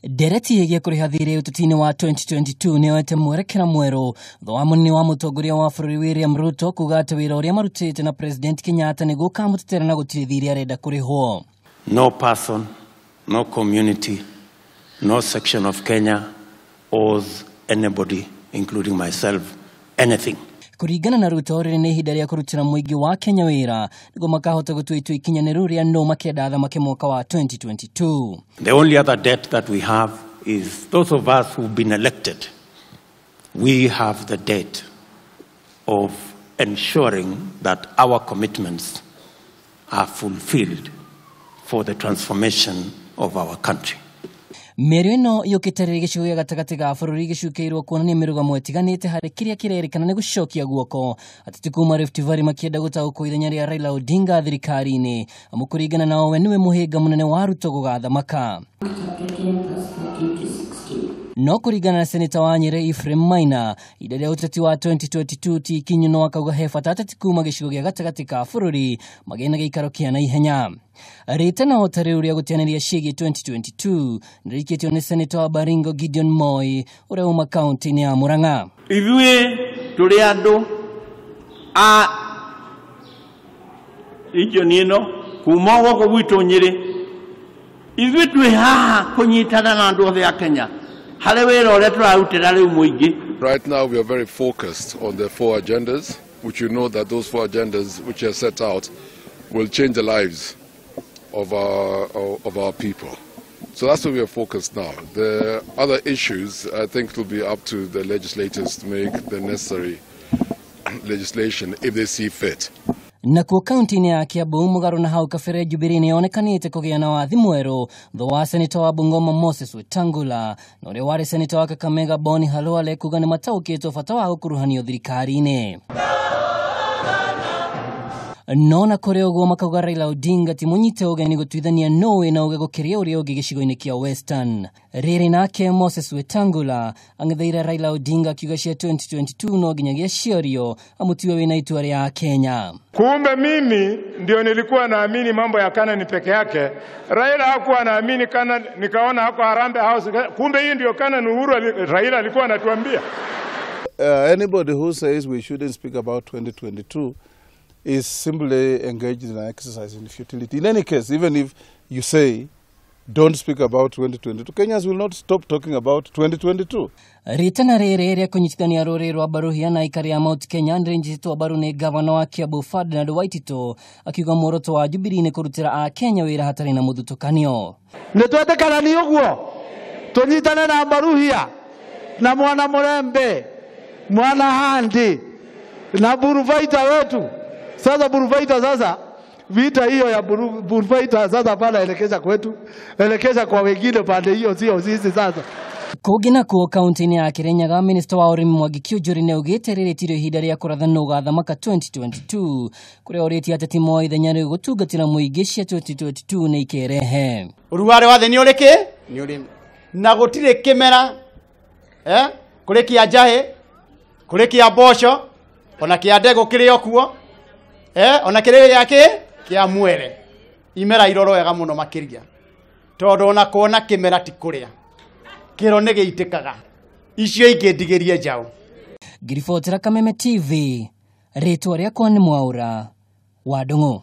Ndereti ĩgiĩ kũrĩha thirĩ ũteti-inĩ wa 2022 nĩyoete mwerekera mwerũ thutha wa mũnini wa mũtongoria wa bũrũri William Ruto kuga atĩ wĩra ũrĩa marutĩte na President Kenyatta nĩguo ũkamũtetera na gũtirĩ thirĩ arenda kũrĩhwo. No person, no community, no section of Kenya owes anybody, including myself, anything. Kũringana na Ruto, rĩrĩ nĩ ihinda rĩa kũrutĩra mũingĩ wa Kenya wĩra nĩguo makahota gũtua itua ikinyanĩru rĩa nũ makenda athamake mwaka wa 2022. The only other debt that we have is those of us who've been elected. We have the debt of ensuring that our commitments are fulfilled for the transformation of our country. Mĩario ĩno yũkĩte rĩrĩ gĩcigo gĩa gatagatĩ ga bũrũri gĩcukĩirwo kuonania mĩrũgamo ĩtiganĩte harĩ kĩrĩa kĩrerĩkana nĩ gũcokia guoko ateti kuma Rift Valley makĩenda gũtaũkwo ithenya rĩa Raila Odinga thirikari-inĩ, amu kũringana nao we nĩwe mũhĩnga mũnene wa Ruto gũgathamaka. No kũringana na seneta wa Nyĩrĩ Ephraim Maina, ihinda rĩa ũteti wa 2022 ti ikinyu no akauga he bata ateti kuma gĩcigo gĩa gatagatĩ ka bũrũri magĩe na gĩikaro kĩa naihenya. Rĩtana o ta rĩu rĩa gũteanĩria ciĩgiĩ 2022 nĩrĩikĩtio nĩ seneta wa Baringo Gideon Moi ũrĩa uma kaunti-inĩ ya Murang'a. Ithuĩ tũrĩ andũ a region ĩno kuma gũkũ gwitũ Nyĩrĩ, ithuĩ twĩ haha kũnyitana na andũ othe a Kenya harĩ wĩra ũrĩa tũrarutĩra rĩu mũingĩ. Right now we are very focused on the four agendas, which you know that those four agendas which are set out will change the lives of our people. So that's where we are focused now. The other issues, I think it will be up to the legislators to make the necessary legislation if they see fit. Nakuo kaunti-inĩ ya Kiambu mũgarũ na hau kabere Jubilee nĩyonekanĩte kũgĩa na wathi mwerũ thutha wa seneta wa Bungoma Moses Wetangula na ũrĩa warĩ seneta wa Kakamega Boni Khalwale kuga nĩ mataũkĩtwo bata wa gũkuruhanio thirikari-inĩ. No na kũrĩ ũguo makauga Raila Odinga ti mũnyite ũgeni gũtuithania nũ wĩna ũgĩ gũkĩria ũrĩa ũngĩ gĩcigo-inĩ kĩa Western. Rĩrĩ nake Moses Wetangula ang'etheire Raila Odinga akiuga cia 2022 no nginyagia ciorio amutiwe wĩna itua rĩa Kenya. Kumbe mimi ndio nilikuwa naamini mambo ya Kanani peke yake. Raila hakuwa naamini Kanani, nikaona hako Harambee House. Kumbe hii ndio Kanani Uhuru Raila alikuwa anatuambia. Anybody who says we shouldn't speak about 2022 is simply engaged in an exercise in futility. In any case, even if you say don't speak about 2022, Kenyans will not stop talking about 2022. Ritana rĩrĩ rĩa kũnyitithania rũrĩrĩ rwa Baruhia na ikari ya Mount Kenya nĩrĩnyitĩtwo mbaru nĩ gavana wa Kiambu Ferdinand Waititu akiuga muoroto wa Jubilee nĩ kũrutĩra Akenya wĩra hatarĩ na mũthutũkanio. Nĩ twetĩkanani ũguo tũnyitane na Baruhia na mwana Murembe, mwana Handi na Buruvaita wetu. Sasa Buruvaita, sasa vita hiyo ya Buruvaita sasa pala elekeza kwetu, elekeza kwa wengine pande hiyo, sio sisi sasa. Kũngĩ nakuo kaunti-inĩ ya Kirinyaga, minista wa ũrĩmi Mwangi Kiunjuri nĩaugĩte rĩrĩ tirĩo ihinda rĩa kũratha nũ ũgathamaka 2022 kũrĩa ũrĩtie ateti moe ithenya rĩu gũtungatĩra mũingĩ cia 2022 nĩ ikerehe. Ũrugarĩ wa thĩ nĩ ũrĩ kĩ? Nĩ ũrĩ. Na gũtirĩ kĩmera, kũrĩ kĩa njahĩ, kũrĩ kĩa mboco, ona kĩa ndegũ kĩrĩ o kuo, ona kĩrĩ gĩa kĩ? Kĩa mwere. Imera iroro wega mũno makĩria tondũ ona kuona kĩmera ti kũrĩa kĩro nĩ gĩitĩkaga, icio ingĩ ndigĩrie njaũ. Ngiribotera Kameme TV, rĩtwa rĩakwa nĩ Mwaũra wa Ndung'u.